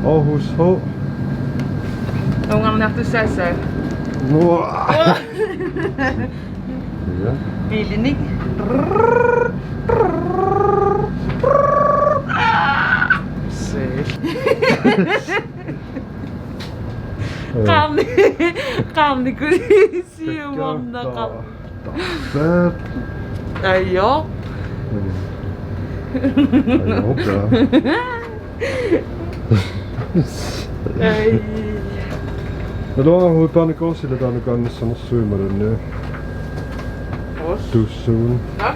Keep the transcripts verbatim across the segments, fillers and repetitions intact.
Aarhus H. Ungarniartussaassaaq. Uaa. Ja. Biilinik. Se. Qarni-, qarnikuusi. Siumarnaqaaq. Taarpaat. Ajo. Ajo, ja. Ai. Naluara Hovedbanegård, sila taanna kaannissanersuimaluunniit. Os. Tussuun. Nå.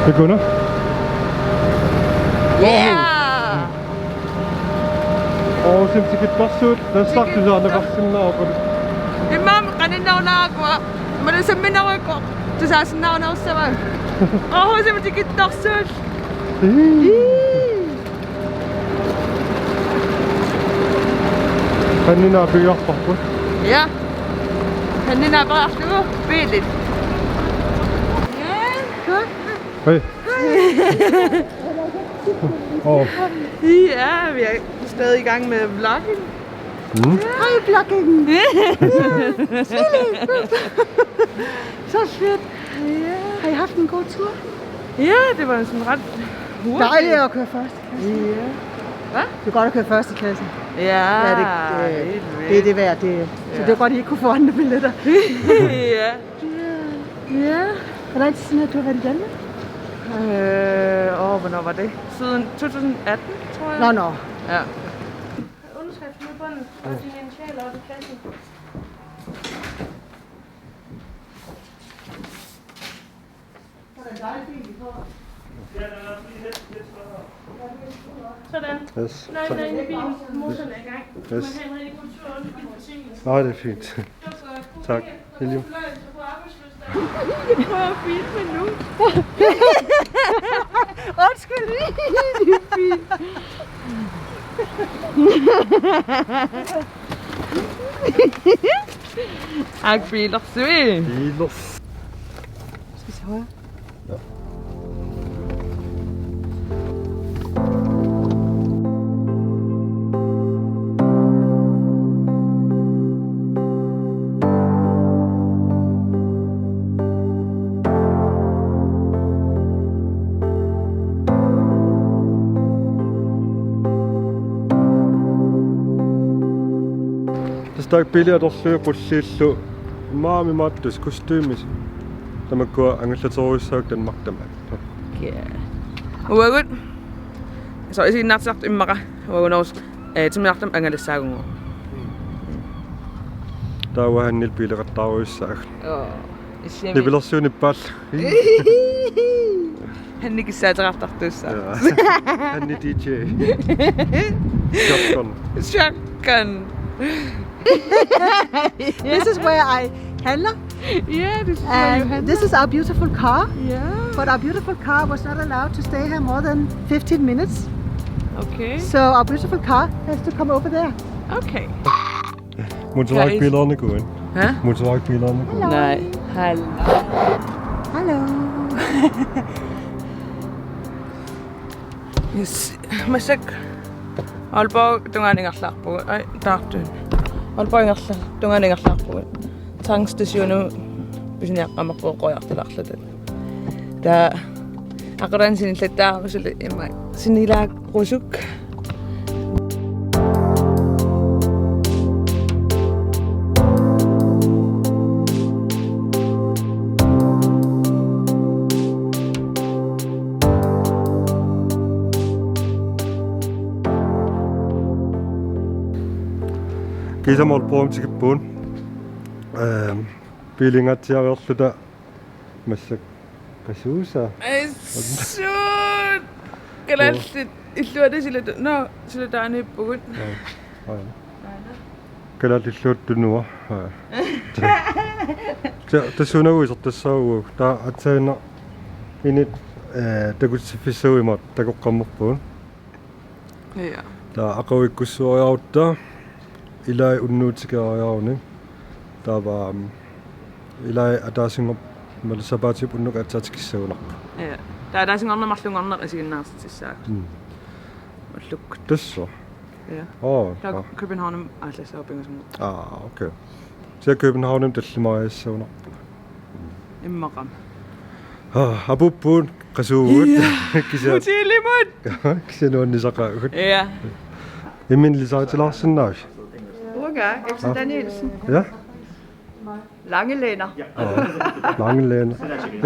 Begynder. Yeah! Aarhusimi tikittarsuit, nassaartusaarneqarsinnaavoq. Imaammi qaninnarunaakua, malusamminaruikku, tusaasinnaarunarussava. Aarhusimi tikittarsuit. Ii. Hanni naapigiarparput. Ja. Hanni naaperiarlugu biilit. Hej. Åh. Ja, vi er stadig i gang med vloggen. Mm. Hej, vlogging. Så fedt. Ja. Har I haft en god tur? Ja, det var sådan ret hurtigt. Dejligt at køre første klasse. Ja. Hvad? Det er godt at køre første klasse. Ja, det, øh, helt vildt. Det er det værd. Det, så det er godt, I ikke kunne få andre billetter. Ja. Ja. Hvor lang tid siden har du været i Danmark? Øh, åh, hvornår var det? Siden to tusind atten, tror jeg. Nå, nå. Ja. Underskrift med bunden og din initial op i kassen. Sådan. Yes. Nøglen er inde i bilen. Motoren er i gang. Yes. Man kan have en rigtig god tur. Undskyld forsinkelsen. Nej, det er fint. Det var godt. Tak. I lige. Fornøjelse på arbejdsløst. Jeg prøver at filme nu. Undskyld. Det er fint. Ak, biilersui. Biilers. Skal vi se højre? Ja. Tassa taakku biilit atorlugit qulliillu. Imaammi imaattoq kostumet. Tamakkua angallaterujussuuakka Danmarkimi. Ja. Uagut. Så isiginnaartitsisartut immaqa. Uagunerus, eh, timmisartumi angalassaagunngooq. Taava Hannil biileqattaarujussuaq. Joo. Issiami. Nipilersuunippaal. Hanni kissaateqartartuussaaq. Ja. Hanni D J. Shotgun. Shotgun. This is where I handle. Yeah, this is where you handle. And this is our beautiful car. Yeah. But our beautiful car was not allowed to stay here more than fifteen minutes. Okay. So our beautiful car has to come over there. Okay. Motorvejsbilerne går ind. Hæ? Motorvejsbilerne går ind. Nej. Hallo. Hallo. Yes. Massakkut Aalborg tungaanut ingerlaarpugut. Ai, taartuun. Aalborg ingerla-, tungaanut ingerlaarpugut. Tankstationimut pisiniaqqammerpugut qujaarsalaarluta. Taava aqaguani sinillattaarama suli immaqa sinilaarusuk. Kiisami Aalborgimut tikippugut. Ehm, biilingaatsiareerluta massakkut qasuusa. Assut! Kalaallit illuata silata-, nå, silataaniippugut. Aa, aa. Kalaallit illuata tunua. Aa. Ta-, tassuunagu isertassaagut. Taava aatsaannguaq init, eh, takutsiffissagummi takoqqammerpugut. Ja. Taava aqaguikkussuariarutta ilai unnuutikeriaruni. Taava, um, ilai ataasinngormat sapaatip unnukkut aatsaat tikissagunarpoq. Ja. Taava ataasinngorneq marlunngorneq isiginnaartitsissaagut. Mm. Ullukkut. Tassa. Ja. Oo, taava aa. Københavnimi aallassaanga pingasunngortoq. Aa, okay. Kisianni Københavnimi tallimariassagunarpoq. Immaqa. Aa, apuuppugut, qasuuvugut. Ja. Kisianni. Hotelimut. Kisianni nuannisaqaagut. Ja. Imminut ilisaritilaarsinnaavisi? Uanga, Else Danielsen. Ja? Langelænder. Aa, Langelænder.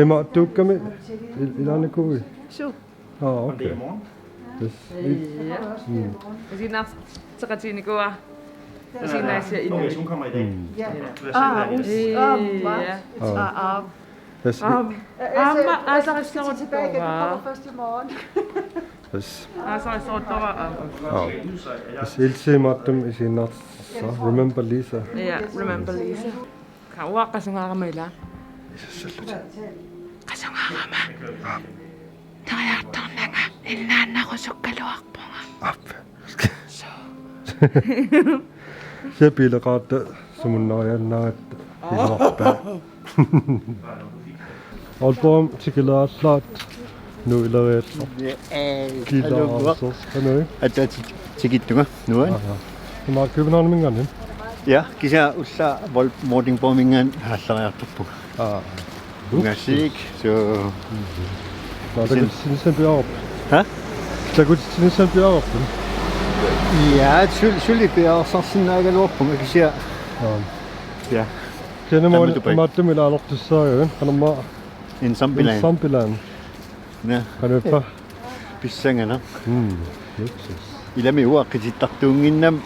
Ima, tuukkami il-, ilaanikuuit? Suu. Aa, okay. Yes. Ja. Mm. Isiginnaartitseqatiginikuuara. Isiginnaarsia inuit. Mm. Ja. Aa, us-, aamma. Ja. Aa, aa. Yes. Aam-, aamma aasarissoruttorpara. Tilbage igen, du kommer først i morgen. Yes. Aasarissoruttorpara aamma. Aa. Yes, Else imaattumik isiginnaartitseqaaq. Remember Lisa. Ja, remember Lisa. Ka uanga qasungaarama ila. Isassallutit. Qasungaarama. Aa. Neriartornanga innaannarusukkaluarpunga. Aap. Suu. Sepileqaatta sumunnariaannaagatta iluarpaa. Aalborgimut tikilaallaat nuileriallu. Ja, øh, kilaarsoq. Hallo, mor. Qanoq? Aatsaat tikittunga, nuan. Aha. Ima Københavniminngaanniit? Ja, kisianni ullaaq Vold-, Vordingborgiminngaanniit aallariartorpunga. Aa. Ungasik, so. Nå, takutitsinissamut piareerpit? Ha? Takutitsinissamut piareerpit? Ja, suli, suli piareersarsinnaagaluarpunga kisianni. Aa. Ja. Kisianni tamatuma imaattumik ilaalertussaagavit, qanormaa. En sambilaan. En sambilaan. Ja. Qanoq ippa? Pissanganaq. Mm. Luksus. Ilami uanga qitittartuunnginnama.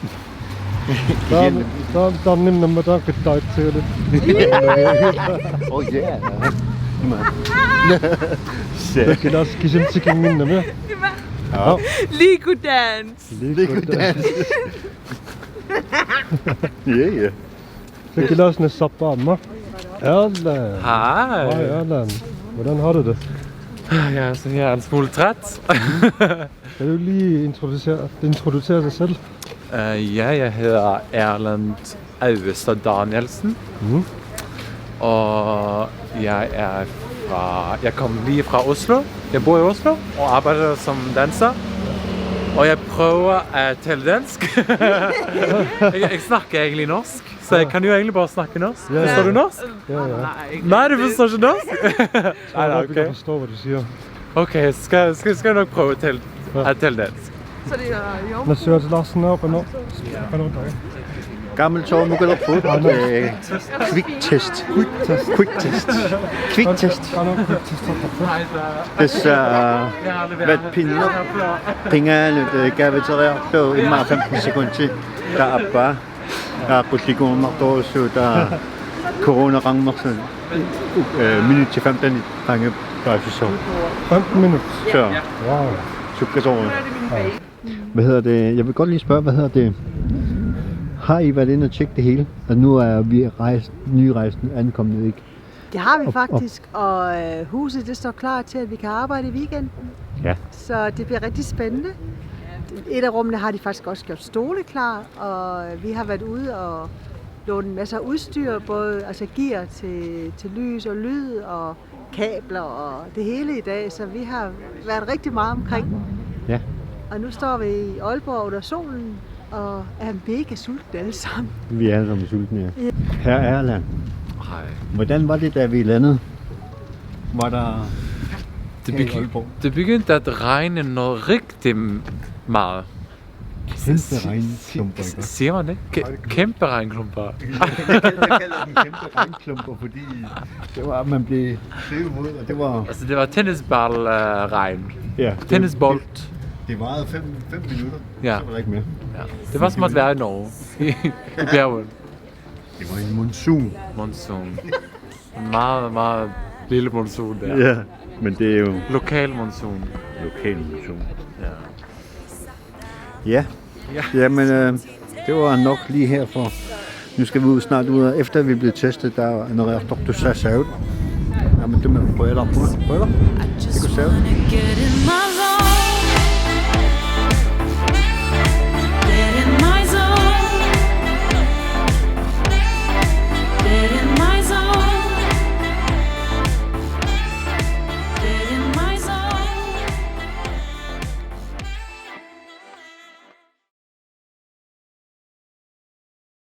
Taam-, taam-, taamnimmat taanna qittaritsigalugu. Oh, yeah. Ima. Se. Kilaas kisimi tikinnginnama. Ima. Aa. Lego dance. Lego dance. Ja, ja. Så kilaas nassarpara aamma. Erland. Hej. Hej, Erland. Hvordan har du det? Jeg er sådan her en smule træt. Kan du lige introducere, introducere dig selv? Øh, ja, jeg hedder Erland Øvestad Danielsen. Mhm. Og jeg er fra, jeg kom lige fra Oslo. Jeg bor i Oslo og arbejder som danser. Og jeg prøver at tale dansk. Jeg, jeg snakker egentlig norsk, så jeg kan jo egentlig bare snakke norsk. Ja, ja. Forstår du norsk? Ja, ja. Nej, du forstår ikke norsk? Nej, nej, okay. Jeg forstår, hvad du siger. Okay, skal, skal, skal jeg nok prøve at tale, ja, at tale dansk. Så det er jo. Nå, Søren Larsen er oppe nu. Gammel Tom Muggerfod. Quick test. Quick test. Quick test. Quick test. Tassa, øh, vatpinnut qingaanut, øh, kaaviteriarlugu immaqa femten sekundi taava aappaa. Aaqqullikunartorujussuuvoq taava coronaqarnersoq, øh, minutsit femten qanga paasissaaq. Femten minutter? Så. Wow. Sukkasoorujussuaq. Ja. Hvad hedder det? Jeg vil godt lige spørge, hvad hedder det? Har I været inde og tjekke det hele? Og nu er vi rejst, nye rejsende ankommet, ikke? Det har vi. Op, op. Faktisk, og, øh, huset, det står klar til, at vi kan arbejde i weekenden. Ja. Så det bliver rigtig spændende. Et af rummene har de faktisk også gjort stole klar, og vi har været ude og låne en masse udstyr, både, altså, gear til, til lys og lyd og kabler og det hele i dag, så vi har været rigtig meget omkring. Ja. Og nu står vi i Aalborg under solen og er mega sultne alle sammen. Vi er alle sammen sultne, ja. Ja. Hr. Erland, hej, hvordan var det, da vi landede? Var der... Det her i begy-, Aalborg? Det begyndte at regne noget rigtig meget. Kæmpe regnklumper, ikke? Siger man det? Kæ-, kæmpe regnklumper. Jeg kalder, jeg kalder dem kæmpe regnklumper, fordi det var, man blev flyvet ud, og det var... Altså, det var tennisball, øh, regn. Ja, det, tennisbold. Det, det varede fem, fem minutter, ja, så var der ikke mere. Ja. Det var som at være i Norge. I, i bjerget. Det var en monsun. Monsun. En meget, meget lille monsun der. Ja, men det er jo lokal monsun. Lokal monsun. Ja. Ja. Ja. Jamen, øh, det var nok lige herfor. Nu skal vi ud snart ud, og efter vi blev testet, der er noget, jeg tror, du sagde, sagde ud. Jamen, det med brøller på. Brøller? Det kunne save.